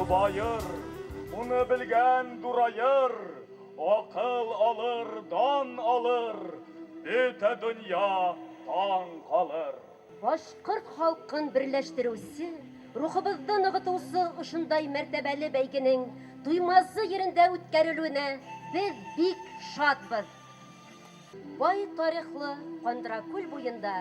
Ҡобайыр, уны белгән ҙурайыр, аҡыл алыр, дан алыр, бөтә донъя таң ҡалыр. Башҡорт халҡын берләштереүсе, рухыбыҙҙы нығытыусы ошондай мәртәбәле бәйгенең Туймазы ерендә үткәрелеүенә беҙ бик шатбыҙ. Бай тарихлы Ҡандракүл буйында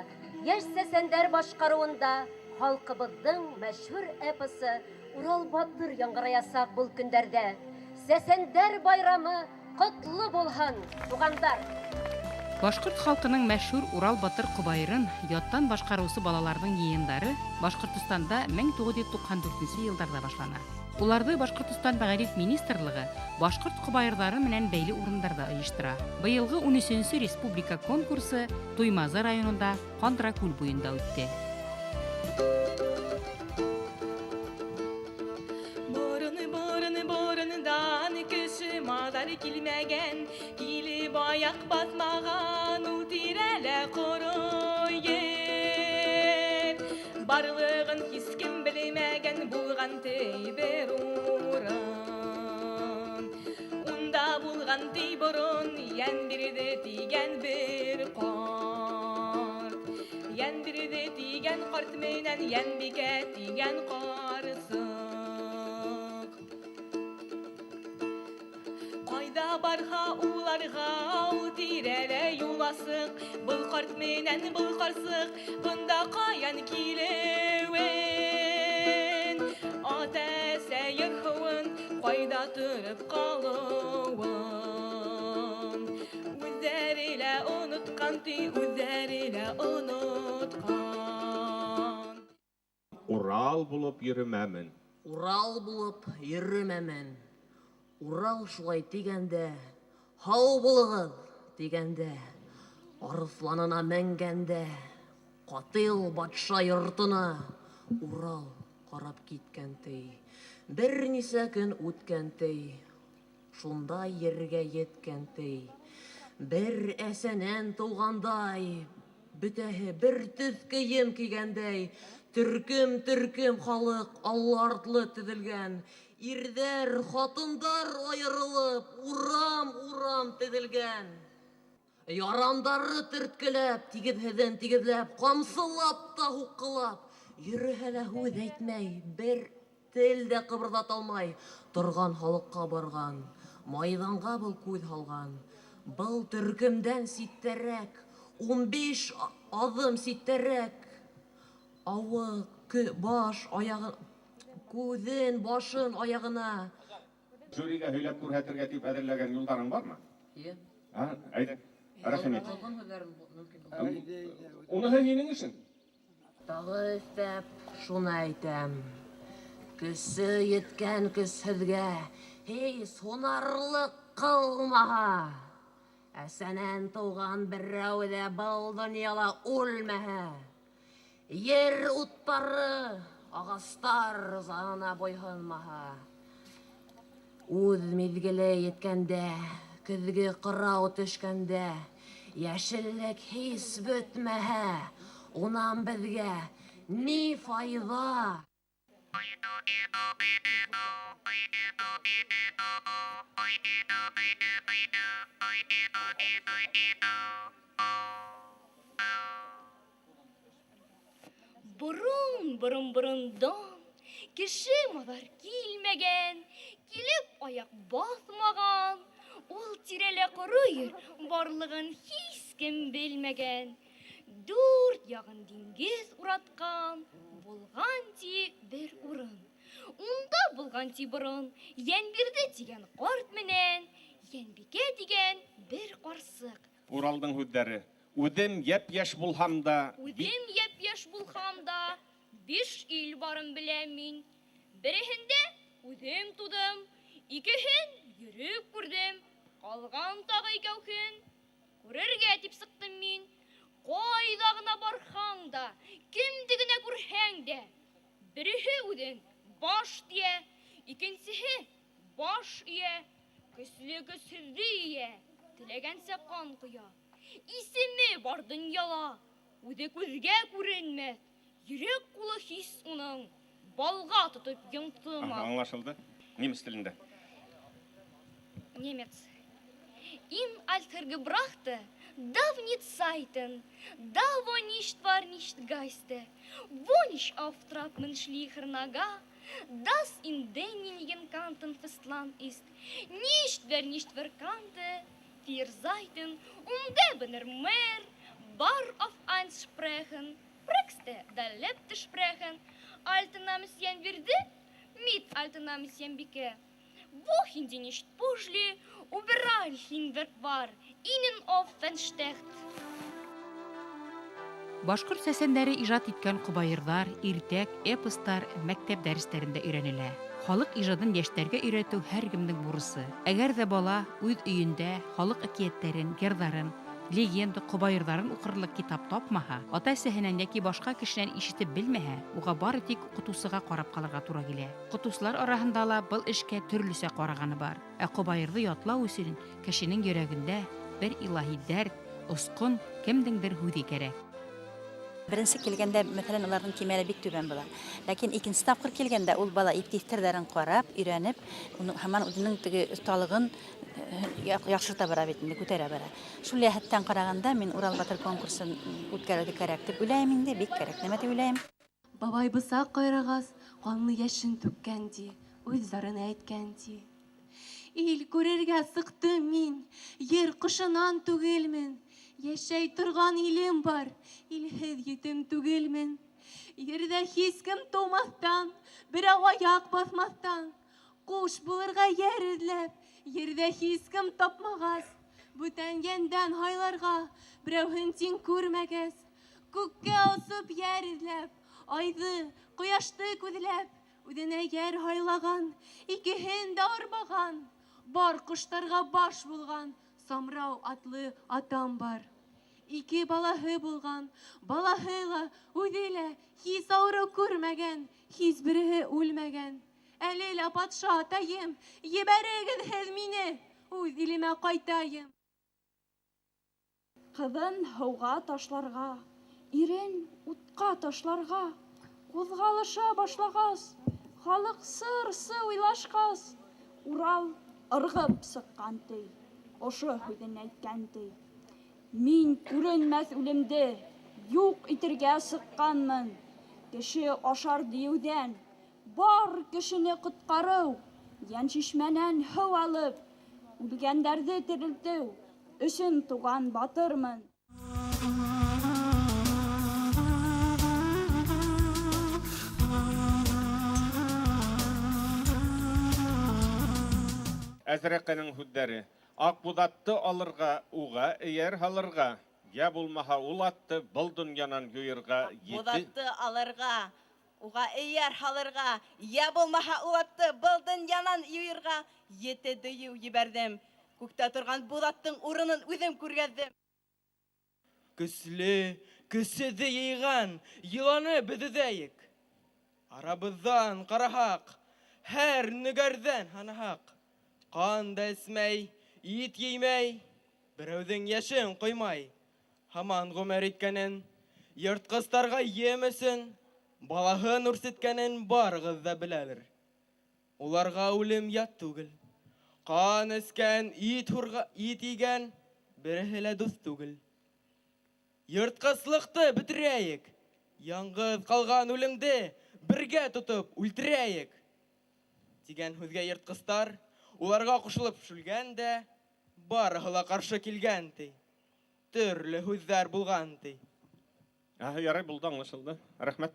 йәш сәсәндәр башҡарыуында халҡыбыҙҙың мәшһүр эпосы Урал батыр яңғыраясаҡ был көндәрҙә. Сәсәндәр байрамы ҡотло булһын, туғандар! Башҡорт халҡының мәшһүр Урал батыр ҡобайырын яттан башҡарыусы балаларҙың йыйындары Башҡортостанда 1994 йылдарҙа башлана. Уларҙы Башҡортостан мәғариф министрлығы башҡорт ҡобайырҙары менән бәйле урындарҙа ойоштора. Быйылғы 13-нсө республика конкурсы Туймазы районында Ҡандракүл буйында үтте. Борон, борон, борондан кеше мазар килмәгән, килеп аяҡ баҫмаған ул тирәлә ҡоро ер. Барлығын һис кем белмәгән булған ти бер урын. Унда булған ти борон Йәнбирҙе тигән бер ҡарт. Йәнбирҙе тигән ҡарт менән Йәнбикә тигән ҡарсыҡ. Ҡайҙа барһа уларға ул тирәлә юл асыҡ. Был ҡарт менән был ҡарсыҡ бында ҡаян килеүен, ата-әсә йырһыуын, ҡайҙа тороп ҡалыуын үҙҙәре лә онотҡан ти, үҙҙәре лә онотҡан. Урал булып йөрөмәмен. Урал булып йөрөмәмен. Урал шулай тигәндә, һау булығыҙ тигәндә, арыҫланына менгәндә, ҡатил батша йортона Урал ҡарап киткән ти. Бер нисә көн үткән ти, шунда ергә еткән ти. Бер әсәнән тыуғандай, бөтәһе бер төҫ кейем кейгәндәй, төркөм-төркөм халыҡ аллы-артлы теҙелгән. Ирҙәр, хатындар айырылып, урам-урам теҙелгән. Ярандары төрткөләп, тигеҙһеҙен тигеҙләп, ҡамсылап та һуҡҡылап, йөрөһә лә һүҙ әйтмәй, бер тел дә ҡыбырҙата алмай, торған халыҡҡа барған, майҙанға был күҙ һалған. Был төркөмдән ситтәрәк, 15 аҙым ситтәрәк, ауы, баш, аяғы, күҙен, башын, аяғына. Жюриға һөйләп күрһәтергә тип әҙерләгән юлдарың бармы? Йә. Әйҙә, рәхим ит. Ҡалған һүҙҙәрем мөмкин. Уныһы һинең эшең. Тағы өҫтәп шуны әйтәм. Көсө еткән көсһөҙгә һис һунарлыҡ ҡылмаһа, әсәнән тыуған берәү ҙә был донъяла үлмәһә, ер уттары, ағастар заңына буйһонмаһа, үҙ миҙгеле еткәндә, көҙгө ҡырау төшкәндә, йәшеллек һис бөтмәһә, унан беҙгә ни файҙа? Борон, борон, борондан кеше маҙар килмәгән, килеп аяҡ баҫмаған, ул тирәлә ҡоро ер барлығын һис кем белмәгән. Дүрт яғын диңгеҙ уратҡан, булған ти бер урын. Унда булған ти борон Йәнбирҙе тигән ҡарт менән Йәнбикә тигән бер ҡарсыҡ. Уралдың һүҙҙәре. Үҙем йәп-йәш булһам да, Үҙем йәп-йәш булһам да, 5 ил барын беләм мин. Береһендә үҙем тыуҙым, икеһен йөрөп күрҙем, ҡалған тағы икәүһен күрергә тип сыҡтым мин. Ҡайҙа ғына барһаң да, кемде генә күрһәң дә, береһе үҙен баш тиә, икенсеһе баш ия, көслө көсһөҙҙө ия, теләгәнсә ҡан ҡоя. Исеме бар донъяла, үҙе күҙгә күренмәҫ, йөрәк ҡулы хис уның Балға тотоп йонтым Ага, ал. Аңлашылды. Немец телендә. Немец. In althergebrachte, давни Zeiten, da wo nicht war nicht Geiste, wo nicht auftrat menschlicher Naga, das in denjenigen Kanten Festland ist, nicht wer nicht verkannte, vier Seiten, umgebener Meer, bar auf eins sprechen, prägste, da lebte sprechen, alte Namens Jan Wirde, mit alte Namens Jan Bike. Wohin die nicht пошли, überall hinweg war, ihnen offen stecht. Башҡорт сәсәндәре ижад иткән ҡобайырҙар, иртәк, эпостар мәктәп дәрестәрендә өйрәнелә. Халыҡ ижадын йәштәргә өйрәтеү һәр кемдең бурысы. Әгәр ҙә бала үҙ өйөндә халыҡ әкиәттәрен, йырҙарын, легенда, ҡобайырҙарын уҡырлыҡ китап тапмаһа, ата-әсәһенән йәки башҡа кешенән ишетеп белмәһә, уға бары тик уҡытыусыға ҡарап ҡалырға тура килә. Уҡытыусылар араһында ла был эшкә төрлөсә ҡарағаны бар. Ә ҡобайырҙы ятлау өсөн кешенең йөрәгендә бер илаһи дәрт, осҡон, кемдеңдер һүҙе кәрәк. Беренсе килгәндә, мәҫәлән, уларҙың кимәле бик түбән була. Ләкин икенсе тапҡыр килгәндә ул бала иптәштәрен ҡарап, өйрәнеп, уны һаман үҙенең теге оҫталығын яҡшырта бара бит инде, күтәрә бара. Шул йәһәттән ҡарағанда мин Урал батыр конкурсын үткәрергә кәрәк тип уйлайым инде, бик кәрәк нәмә тип уйлайым. Бабай бысаҡ ҡайрағас, ҡанлы йәшен түккән ти, үҙ зарын әйткән ти. Ил күрергә сыҡтым мин, ер ҡошонан түгелмен. Йәшәй торған илем бар, илһеҙ етем түгелмен. Ерҙә һис кем тыумаҫтан, берәү аяҡ баҫмаҫтан, ҡуш булырға йәр эҙләп, ерҙә һис кем тапмағас, бүтән йәндән һайларға, берәүһен тиң күрмәгәс, күккә осоп йәр эҙләп, айҙы, ҡояшты күҙләп, үҙенә йәр һайлаған, икеһен дә арбаған, бар ҡоштарға баш булған, Самрау атлы атам бар. Ике балаһы булған, балаһы ла, үҙе лә һис ауырыу күрмәгән, һис береһе үлмәгән. Әле лә батша атайым, ебәрегеҙ һеҙ мине, үҙ илемә ҡайтайым. Ҡыҙын һыуға ташларға, ирен утҡа ташларға, ҡуҙғалыша башлағас, халыҡ сыр-сыу уйлашҡас, Урал ырғып сыҡҡан ти. Ошо һүҙен әйткән ти. Мин күренмәҫ үлемде юҡ итергә сыҡҡанмын. Кеше ашар диеүҙән, бар кешене ҡотҡарыу, йәншишмәнән һыу алып, үлгәндәрҙе терелтеү өсөн туған батырмын. Әзрәҡәнең һүҙҙәре. Аҡбуҙатты алырға, уға эйәр һалырға, йә булмаһа ул атты был донъянан юйырға ете. Аҡбуҙатты алырға, уға эйәр һалырға, йә булмаһа ул атты был донъянан юйырға ете дөйөү ебәрҙем. Күктә торған буҙаттың урынын үҙем күргәҙҙем. Көслө, көсөҙҙө йыйған йыланы беҙ өҙәйек. Арабыҙҙан ҡараһаҡ, һәр нөгәрҙән һанаһаҡ, ҡан да эсмәй, ит еймәй, берәүҙең йәшен ҡоймай, һаман ғүмер иткәнен, йыртҡыстарға ем өсөн, балаһын үрсеткәнен барығыҙ ҙа беләлер. Уларға үлем ят түгел. Ҡан эскән, ит ейгән, береһе лә дуҫ түгел. Йыртҡыслыҡты бөтөрәйек, яңғыҙ ҡалған үлемде бергә тотоп үлтерәйек. Тигән һүҙгә йыртҡыстар уларға ҡушылып шүлгән дә, барыһы ла ҡаршы килгән ти. Төрлө һүҙҙәр булған ти. Аһа, ярай, булды, аңлашылды. Рәхмәт.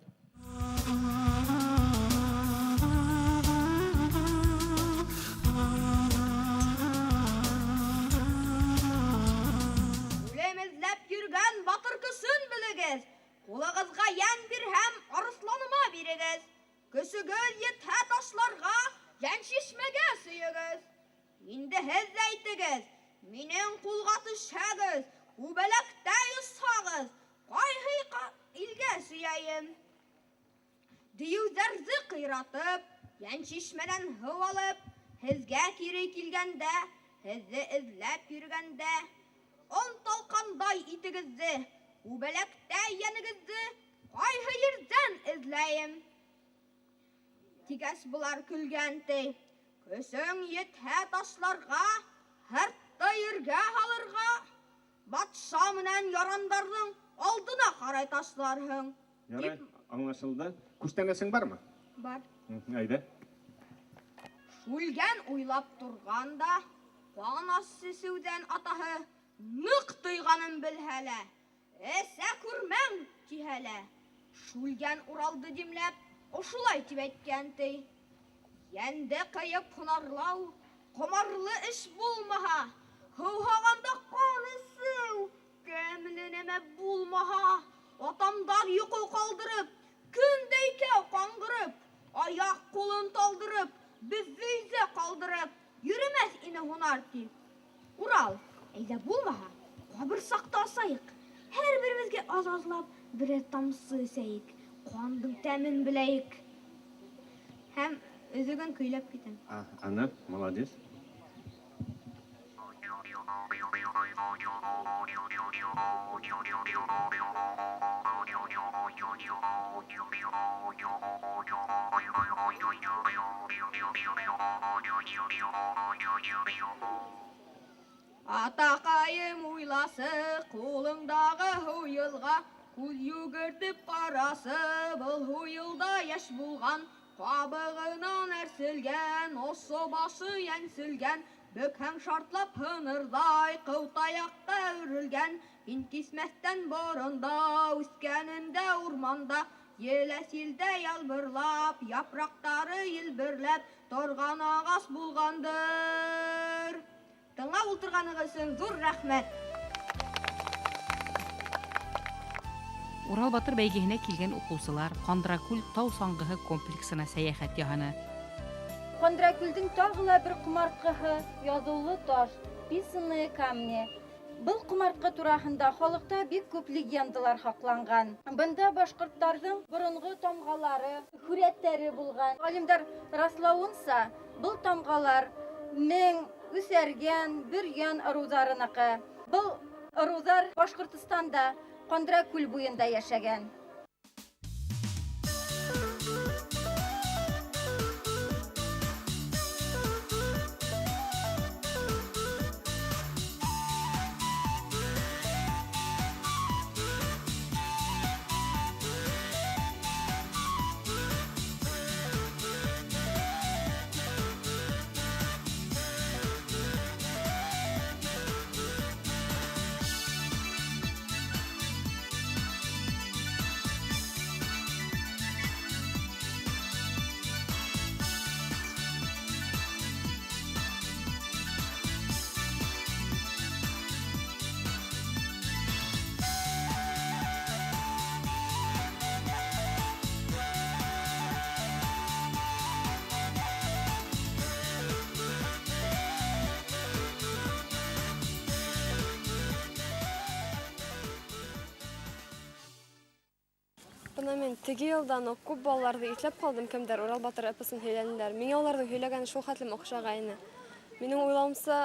Үлем эҙләп йөрөгән батыр көсөн белегеҙ. Ҡулығыҙға йән бирһәм, арыҫланыма бирегеҙ. Көсөгөҙ етһә ташларға, йәншишмәгә сөйөгөҙ. Инде һеҙ ҙә әйтегеҙ, минең ҡулға төшһәгеҙ, күбәләктәй осһағыҙ, ҡайһы илгә сөйәйем? Дейеүҙәрҙе ҡыйратып, йәншишмәнән һыу алып, һеҙгә кире килгәндә, һеҙҙе эҙләп йөрөгәндә, он талҡандай итегеҙҙе, күбәләктәй йәнегеҙҙе ҡайһы ерҙән эҙләйем? Тигәс былар көлгән ти. Көсөң етһә ташларға, һыртты ергә һалырға, батша менән ярандарҙың алдына ҡарай ташларһың. Ярай, аңлашылды. Күстәнәсең бармы? Бар. Әйҙә. Шүлгән уйлап торған да, ҡан эсеүҙән атаһы ныҡ тыйғанын белһә лә, эсә күрмәң тиһә лә, Шүлгән Уралды димләп, ошолай тип әйткән ти. Йәнде ҡыйып һунарлау ҡомарлы эш булмаһа, һыуһағанда ҡан эсеү тәмле нәмә булмаһа, атамдар йоҡо ҡалдырып, көн дә икәү ҡаңғырып, аяҡ ҡулын талдырып, беҙҙе өйҙә ҡалдырып, йөрөмәҫ ине һунар ти. Урал, әйҙә булмаһа, ҡабырсаҡты асайыҡ, һәр беребеҙгә аҙ-аҙлап берәр тамсы эсәйек, ҡандың тәмен беләйек. Һәм өҙөгөн көйләп китәм. Ана, молодец. Атаҡайым уйласы, ҡулыңдағы һуйылға күҙ йүгертеп ҡарасы, был һуйылда йәш булған, ҡабығынан әрселгән, осо башы йәнселгән, бөкһәң шартлап һынырҙай, ҡыу таяҡҡа үрелгән, һин кисмәҫтән боронда, үҫкәнендә урманда, еләҫ елдә ялбырлап, япраҡтары елберләп, торған ағас булғандыр. Тыңлап ултырғанығыҙ өсөн ҙур рәхмәт. Урал батыр бәйгеһенә килгән уҡыусылар Ҡандракүл тау саңғыһы комплексына сәйәхәт яһаны. Ҡандракүлдең тағы ла бер ҡомартҡыһы яҙыулы таш, писанные камни. Был ҡомартҡы тураһында халыҡта бик күп легендалар һаҡланған. Бында башҡорттарҙың боронғо тамғалары, һүрәттәре булған. Ғалимдар раҫлауынса, был тамғалар Мең, Үҫәргән, Бөрйән ырыуҙарыныҡы. Был ырыуҙар Башҡортостанда Ҡандракүл буйында йәшәгән. Бына мин теге йылдан уҡ күп балаларҙы иҫләп ҡалдым, кемдәр Урал батыр эпосын һөйләнеләр. Миңә уларҙың һөйләгәне шул хәтлем оҡшағайны. Минең уйлауымса,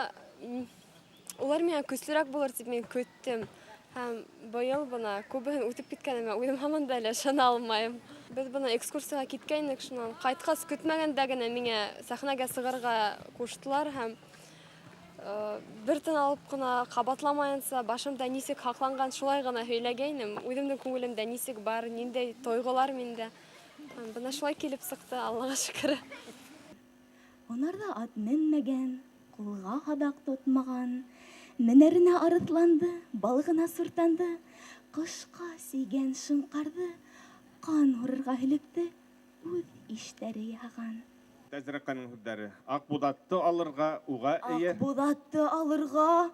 улар миңә көслөрәк булыр тип мин көттөм. Һәм быйыл бына күбеһен үтеп киткәнемә үҙем һаман да әле ышана алмайым. Беҙ бына экскурсияға киткәйнек, шунан ҡайтҡас көтмәгәндә генә миңә сәхнәгә сығырға ҡуштылар һәм бер тын алып ҡына ҡабатламайынса башымда нисек һаҡланған шулай ғына һөйләгәйнем. Үҙемдең күңелемдә нисек бар, ниндәй тойғолар миндә. Бына шулай килеп сыҡты, Аллаға шөкөр. Һунарҙа ат менмәгән, ҡулға һаҙаҡ тотмаған, менәренә арыҫланды, балығына суртанды, ҡошҡа сейгән шоңҡарҙы, ҡан һурырға һөлөктө үҙ иштәре яһаған. Тәзрәҡәнең һүҙҙәре. Аҡбуҙатты алырға, уға эйә. Аҡбуҙатты алырға,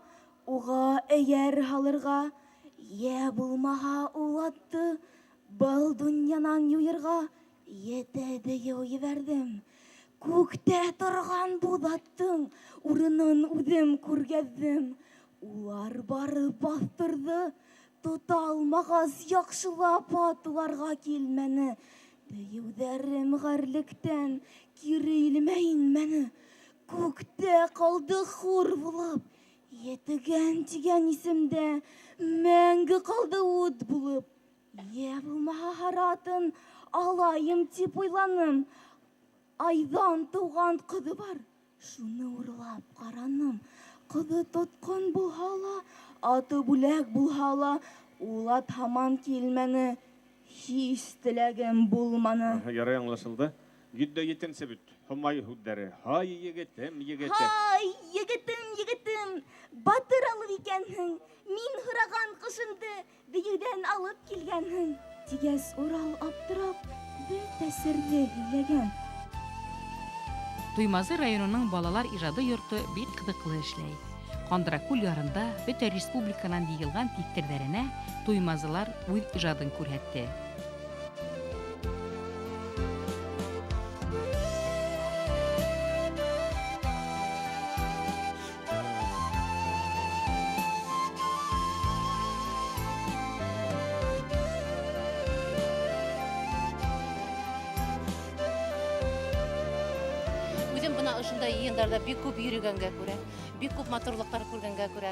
уға эйәр һалырға, йә булмаһа ул атты был донъянан юйырға ете дейеү ебәрҙем. Күктә торған буҙаттың урынын үҙем күргәҙҙем. Улар барып баҫтырҙы, тота алмағас яҡшылап ат уларға килмәне. Дейеүҙәрем ғәрлектән кире илемә инмәне. Күктә ҡалды хур булып, Етегән тигән исемдә мәңге ҡалды ут булып. Йә булмаһа һаратын алайым тип уйланым. Айҙан тыуған ҡыҙы бар, шуны урлап ҡараным. Ҡыҙы тотҡон булһа ла, аты бүләк булһа ла, ул ат һаман килмәне, һис теләгем булманы. Ярай, аңлашылды. 107-нсе бит. Һомай һүҙҙәре. Һай, егетем, егетем. Һай, егетем, егетем, батыр алып икәнһең. Мин һораған ҡошомдо дейеүҙән алып килгәнһең. Тигәс Урал аптырап, бөтә серҙе һөйләгән. Туймазы районының балалар ижады йорто бик ҡыҙыҡлы эшләй. Ҡандракүл ярында бөтә республиканан йыйылған типтерҙәренә туймазылар үҙ ижадын күрһәтте. Үҙем бына ошондай йыйындарҙа бик күп йөрөгәнгә күрә, бик күп матурлыҡтар күргәнгә күрә,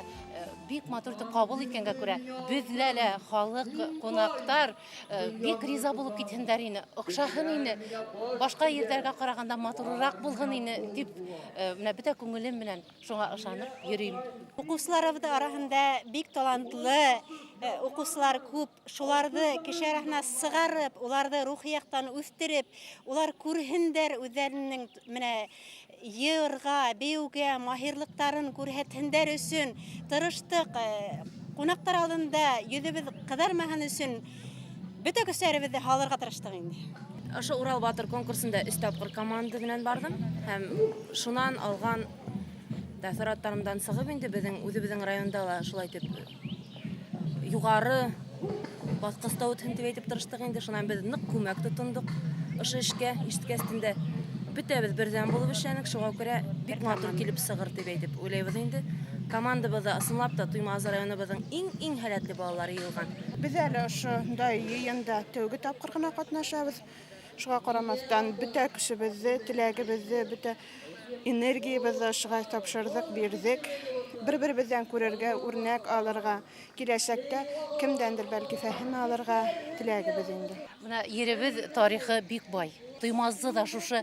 бик матур итеп ҡабул иткәнгә күрә, беҙҙә лә халыҡ, ҡунаҡтар бик риза булып китһендәр ине, оҡшаһын ине, башҡа ерҙәргә ҡарағанда матурыраҡ булһын ине тип, менә бөтә күңелем менән шуңа ышанып йөрөйөм. Уҡыусыларыбыҙ араһында бик талантлы уҡыусылар күп, шуларҙы кеше араһына сығарып, уларҙы рухи яҡтан үҫтереп, улар күрһендәр үҙҙәренең менә йырға, бейеүгә маһирлыҡтарын күрһәтһендәр өсөн тырыштыҡ. Ҡунаҡтар алдында йөҙөбөҙ ҡыҙармаһын өсөн бөтә көстәребеҙҙе һалырға тырыштыҡ инде. Ошо Урал батыр конкурсында 3 тапҡыр команда менән барҙым һәм шунан алған тәьҫораттарымдан сығып инде беҙҙең үҙебеҙҙең районда ла шулай итеп юғары баҫҡыста үтһен тип әйтеп тырыштыҡ инде. Шунан беҙ ныҡ күмәк тотондоҡ ошо эшкә, ишеткәстен дә бөтәбеҙ берҙәм булып эшләнек, шуға күрә бик матур килеп сығыр тип әйтеп уйлайбыҙ инде. Командабыҙҙа ысынлап та Туймазы районыбыҙҙың иң-иң һәләтле балалары йыйылған. Беҙ әле ошондай йыйында тәүге тапҡыр ғына ҡатнашабыҙ. Шуға ҡарамаҫтан бөтә көсөбөҙҙө, теләгебеҙҙе, бөтә энергиябыҙҙы ошоға тапшырҙыҡ, бирҙек. Бер-беребеҙҙән күрергә, үрнәк алырға, киләсәктә кемдәндер бәлки фәһем алырға теләгебеҙ инде. Бына еребеҙ тарихы бик бай. Туймазы ҙа шушы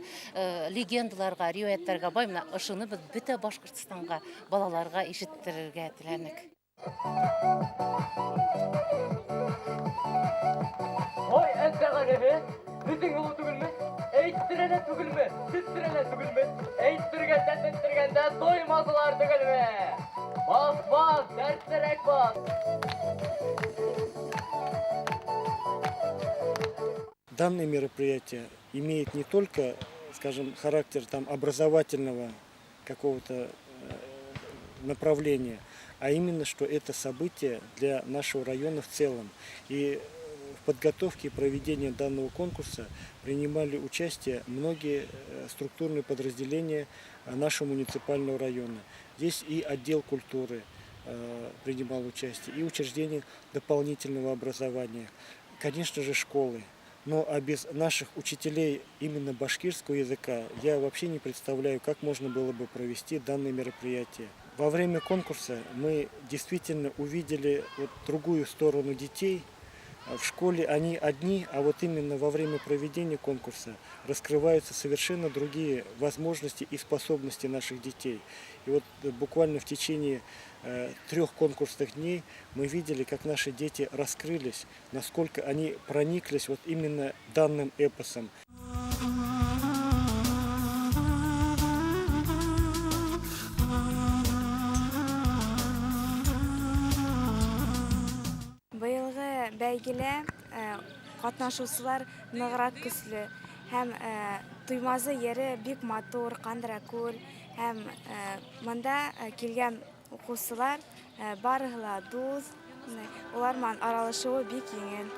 легендаларға, риүәйәттәргә бай. Бына ошоно беҙ бөтә Башҡортостанға, балаларға ишеттерергә теләнек. Ой, әнтәғәнеһе, беҙҙең оло түгелме? Әйттерә лә түгелме? Теттерә лә түгелме? Әйттергәндә, теттергәндә туймазылар түгелме? Бас, бас, дәртлерәк бас. Данное мероприятие имеет не только, скажем, характер образовательного какого-то направления, а именно, что это событие для нашего района в целом. И в подготовке и проведении данного конкурса принимали участие многие структурные подразделения нашего муниципального района. Здесь и отдел культуры принимал участие, и учреждения дополнительного образования, конечно же, школы. Но а без наших учителей именно башкирского языка я вообще не представляю, как можно было бы провести данное мероприятие. Во время конкурса мы действительно увидели другую сторону детей. В школе они одни, а вот именно во время проведения конкурса раскрываются совершенно другие возможности и способности наших детей. И буквально в течение 3 конкурсных дней мы видели, как наши дети раскрылись, насколько они прониклись именно данным эпосом. Быйылғы бәйгелә ҡатнашыусылар нығыраҡ көслө һәм Туймазы ере бик матур, Ҡандракүл һәм мында килгән уҡыусылар барыһы ла дуҫ, улар менән аралашыуы бик еңел.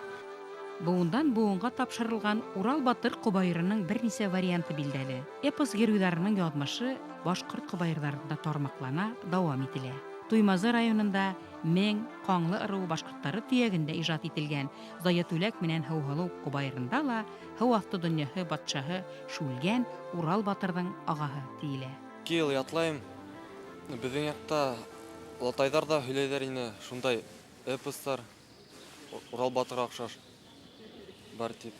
Быуындан быуынға тапшырылған Урал батыр ҡобайырының бер нисә варианты билдәле. Эпос геройҙарының яҙмышы башҡорт ҡобайырҙарында тармаҡлана, дауам ителә. Туймазы районында Мең Ҡаңлы ырыуы башҡорттары төйәгендә ижад ителгән Заятүләк менән Һыуһылыу ҡобайырында ла һыу аҫты донъяһы батшаһы Шүлгән Урал батырҙың ағаһы тиелә. Ике йыл ятлайым. Беҙҙең яҡта олатайҙар ҙа һөйләйҙәр ине, шундай эпостар Урал батырға оҡшаш бар тип.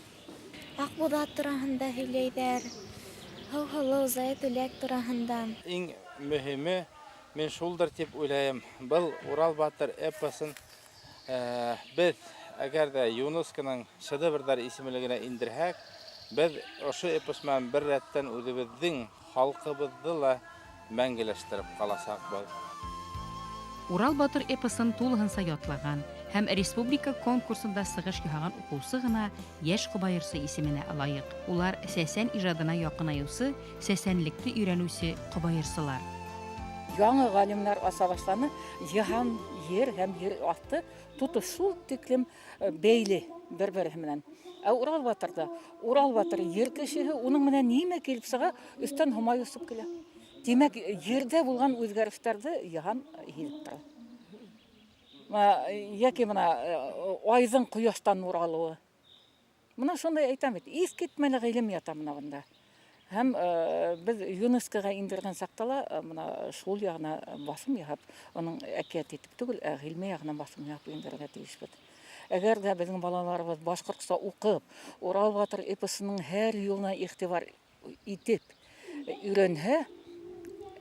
Аҡбуҙат тураһында һөйләйҙәр. Һыу-һылыу, Заит Үләк тураһында. Иң мөһиме мин шулдыр тип уйлайым. Был Урал батыр эпосын беҙ әгәр ҙә ЮНЕСКОның шедеврҙар исемлегенә индерһәк, беҙ ошо эпос менән бер рәттән үҙебеҙҙең халҡыбыҙҙы ла мәңгеләштереп ҡаласаҡбыҙ. Урал батыр эпосын тулыһынса ятлаған һәм республика конкурсында сығыш яһаған уҡыусы ғына йәш ҡобайырсы исеменә лайыҡ. Улар сәсән ижадына яҡынайыусы, сәсәнлекте өйрәнеүсе ҡобайырсылар. Яңы ғалимдар аса башланы, йыһан, ер һәм ер аҫты тотош шул тиклем бәйле бер-береһе менән. Ә Урал батырҙа, Урал батыр ер кешеһе, уның менән нимә килеп сыға, өҫтән Һомай осоп килә. Тимәк, ерҙә булған үҙгәрештәрҙе йыһан һиҙеп тора. Йәки бына айҙың ҡояштан нур алыуы. Бына шундай әйтәм бит, иҫ китмәле ғилем ята бына бында. Һәм беҙ ЮНЕСКОға индергән саҡта ла бына шул яғына басым яһап, уның әкиәт итеп түгел, ә ғилми яғына басым яһап индерергә тейешбеҙ. Әгәр ҙә беҙҙең балаларыбыҙ башҡортса уҡып, Урал батыр эпосының һәр юлына иғтибар итеп өйрәнһә,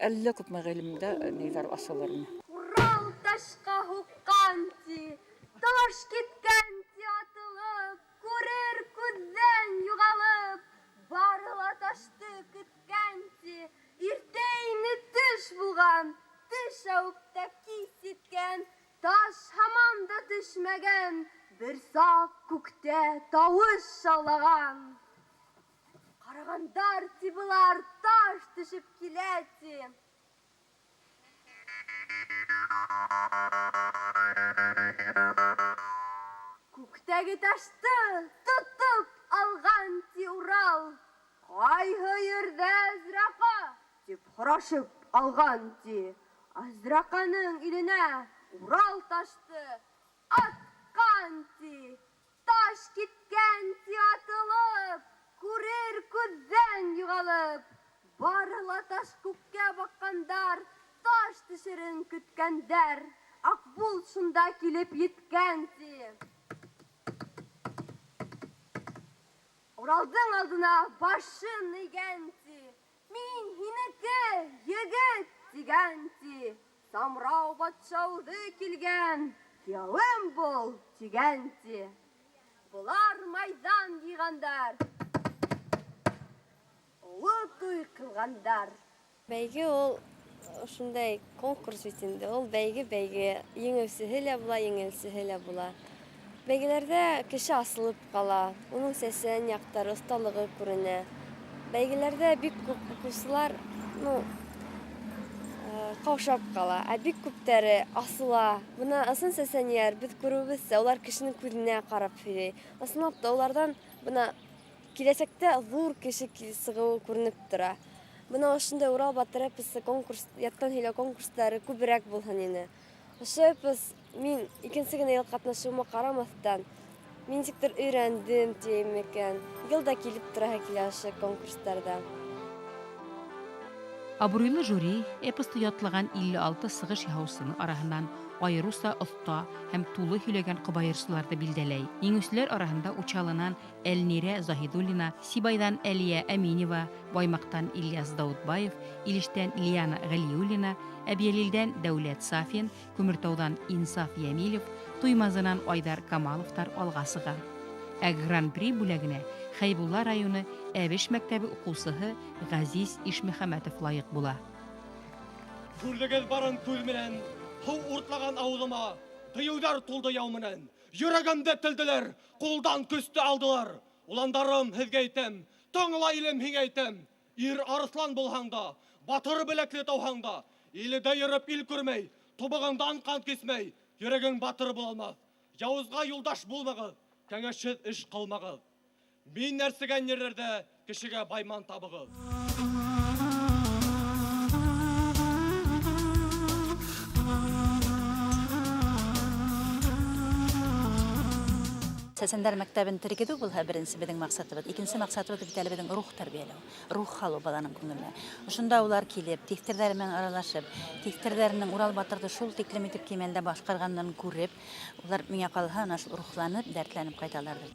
әллә күпме ғилемдә ниҙәр асылыр ине. Урал ташҡа һуҡҡан ти, таш киткән ти атылып, күрер күҙҙән юғалып, бары ла ташты көткән ти, иртә ине төш булған, төш ауып та кис еткән, таш һаман да төшмәгән, бер саҡ күктә тауыш шаулаған. Ҡарағандар ти былар, таш төшөп килә ти. Күктәге ташты тотоп алған ти Урал. Ҡайһы ерҙә Әзраҡа тип һорашып алған ти. Әзраҡаның иленә Урал ташты атҡан ти. Таш киткән ти атылып, күрер күҙҙән юғалып. Бары ла таш күккә баҡҡандар, таш төшөрөн көткәндәр. Аҡбуҙ шунда килеп еткән ти. Уралдың алдына башын эйгән ти. Мин һинеке, егет, тигән ти. Самрау батша үҙе килгән, кейәүем бул, тигән ти. Былар майҙан йыйғандар, оло туй ҡылғандар. Бәйге ул ошондай конкурс бит инде. Ул бәйге-бәйге, еңеүсеһе лә була, еңелсеһе лә була. Бәйгеләрҙә кеше асылып ҡала, уның сәсән яҡтары, оҫталығы күренә. Бәйгеләрҙә бик күп уҡыусылар, ҡаушап ҡала, ә бик күптәре асыла. Бына ысын сәсәнйәр, беҙ күреүебеҙсә, улар кешенең күҙенә ҡарап һөйләй. Ысынлап та уларҙан бына киләсәктә ҙур кеше сығыуы күренеп тора. Бына ошондай Урал батыр эпосы конкурс, яттан һөйләү конкурстары күберәк булһын ине. Ошо эпос мин икенсе генә йыл ҡатнашыуыма ҡарамаҫтан, мин нисектер өйрәндем тием икән. Йыл да килеп тораһы килә ошо конкурстарҙа. Абруйлы жюри эпосты ятлаған 56 сығыш яһаусының араһынан айырыуса оҫта һәм тулы һөйләгән ҡобайырсыларҙы билдәләй. Еңеүселәр араһында Учалынан Әлнирә Заһидуллина, Сибайҙан Әлиә Әминева, Баймаҡтан Ильяс Даутбаев, Илештән Лиана Ғәлиуллина, Әбйәлилдән Дәүләт Сафин, Күмертауҙан Инсаф Йәмилев, Туймазынан Айҙар Камаловтар алға сыға. Ә Гран-при бүләгенә Хәйбулла районы Әбеш мәктәбе уҡыусыһы Ғәзиз Ишмөхәмәтов лайыҡ була. Күрҙегеҙ барын күҙ менән, һыу уртлаған ауыҙыма, дейеүҙәр тулды яу менән. Йөрәгемде телделәр, ҡулдан көстө алдылар. Уландарым, һеҙгә әйтәм, тыңла илем, һиңә әйтәм. Ир арыҫлан булһаң да, батыр беләкле тауһаң да, илдә йөрөп ил күрмәй, тубығыңдан ҡан кисмәй, йөрәгең батыр була алмаҫ. Яуызға юлдаш булмағыҙ, кәңәшһеҙ эш ҡылмағыҙ. Мин нәрсегән ерҙәрҙә кешегә байман табығыҙ. Сәсәндәр мәктәбен тергеҙеү булһа беренсе беҙҙең маҡсатыбыҙ. Икенсе маҡсатыбыҙ бит әле беҙҙең рух тәрбиәләү, рух һалыу баланың күңеленә. Ошонда улар килеп, тиҫтерҙәре менән аралашып, тиҫтерҙәренең Урал батырҙы шул тиклем итеп кимәлдә башҡарғанын күреп, улар миңә ҡалһа, ана шул рухланып, дәртләнеп ҡайталарҙыр.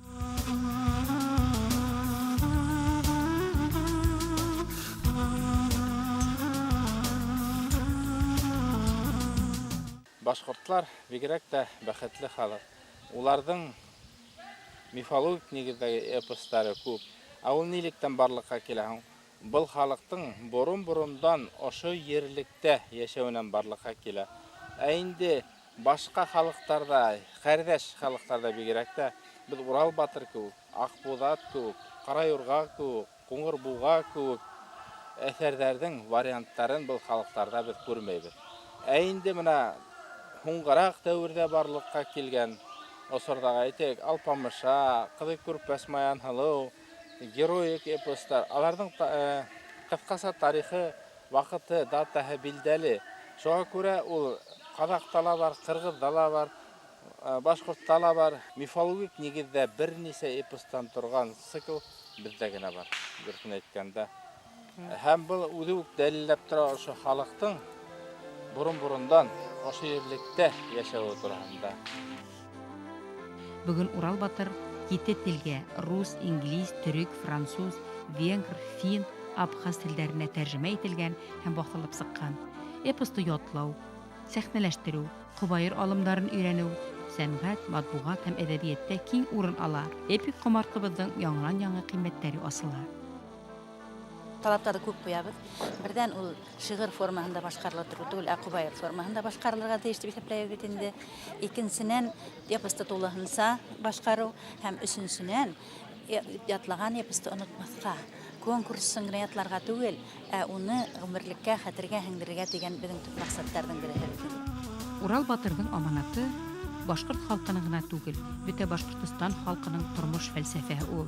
Башҡортлар бигерәк тә бәхетле халыҡ. Уларҙың мифологик нигеҙҙәге эпостары күп. Ә ул нилектән барлыҡҡа килә һуң? Был халыҡтың борон-борондан ошо ерлектә йәшәүенән барлыҡҡа килә. Ә инде башҡа халыҡтарҙа, ҡәрҙәш халыҡтарҙа бигерәк тә беҙ Урал батыр кеүек, Аҡбуҙат кеүек, Ҡара юрға кеүек, Ҡуңыр буға кеүек әҫәрҙәрҙең варианттарын был халыҡтарҙа беҙ күрмәйбеҙ. Ә инде бына һуңғыраҡ дәүерҙә барлыҡҡа килгән осорҙағы, әйтәйек, Алпамыша, Ҡыҙый Күрпәс Маян һылыу, героик эпостар, аларҙың ҡыҫҡаса тарихы, ваҡыты, датаһы билдәле. Шуға күрә ул ҡаҙаҡта ла бар, ҡырғыҙҙа ла бар, башҡортта ла бар. Мифологик нигеҙҙә бер нисә эпостан торған цикл беҙҙә генә бар, дөрөҫөн әйткәндә. Һәм был үҙе үк дәлилләп тора ошо халыҡтың борон-борондан ошо ерлектә йәшәүе тураһында. Бөгөн Урал батыр ете телгә рус, инглиз, төрөк, француз, венгр, фин, абхаз телдәренә тәржемә ителгән һәм баҫылып сыҡҡан. Эпосты ятлау, сәхнәләштереү, ҡобайыр алымдарын өйрәнеү, сәнғәт, матбуғат һәм әҙәбиәттә киң урын ала. Эпик ҡомартҡыбыҙҙың яңынан-яңы ҡиммәттәре асыла. Талаптарҙы күп ҡуябыҙ. Берҙән ул шиғыр формаһында башҡарыла торған түгел, ә ҡобайыр формаһында башҡарылырға тейеш тип иҫәпләйбеҙ бит инде. Икенсенән, эпосты тулыһынса башҡарыу һәм өсөнсөнән, ятлаған эпосты онотмаҫҡа. Конкурс өсөн генә ятларға түгел, ә уны ғүмерлеккә, хәтергә һеңдерергә тигән беҙҙең төп маҡсаттарҙың береһе бит инде. Урал батырҙың аманаты башҡорт халҡының ғына түгел, бөтә Башҡортостан халҡының тормош фәлсәфәһе ул.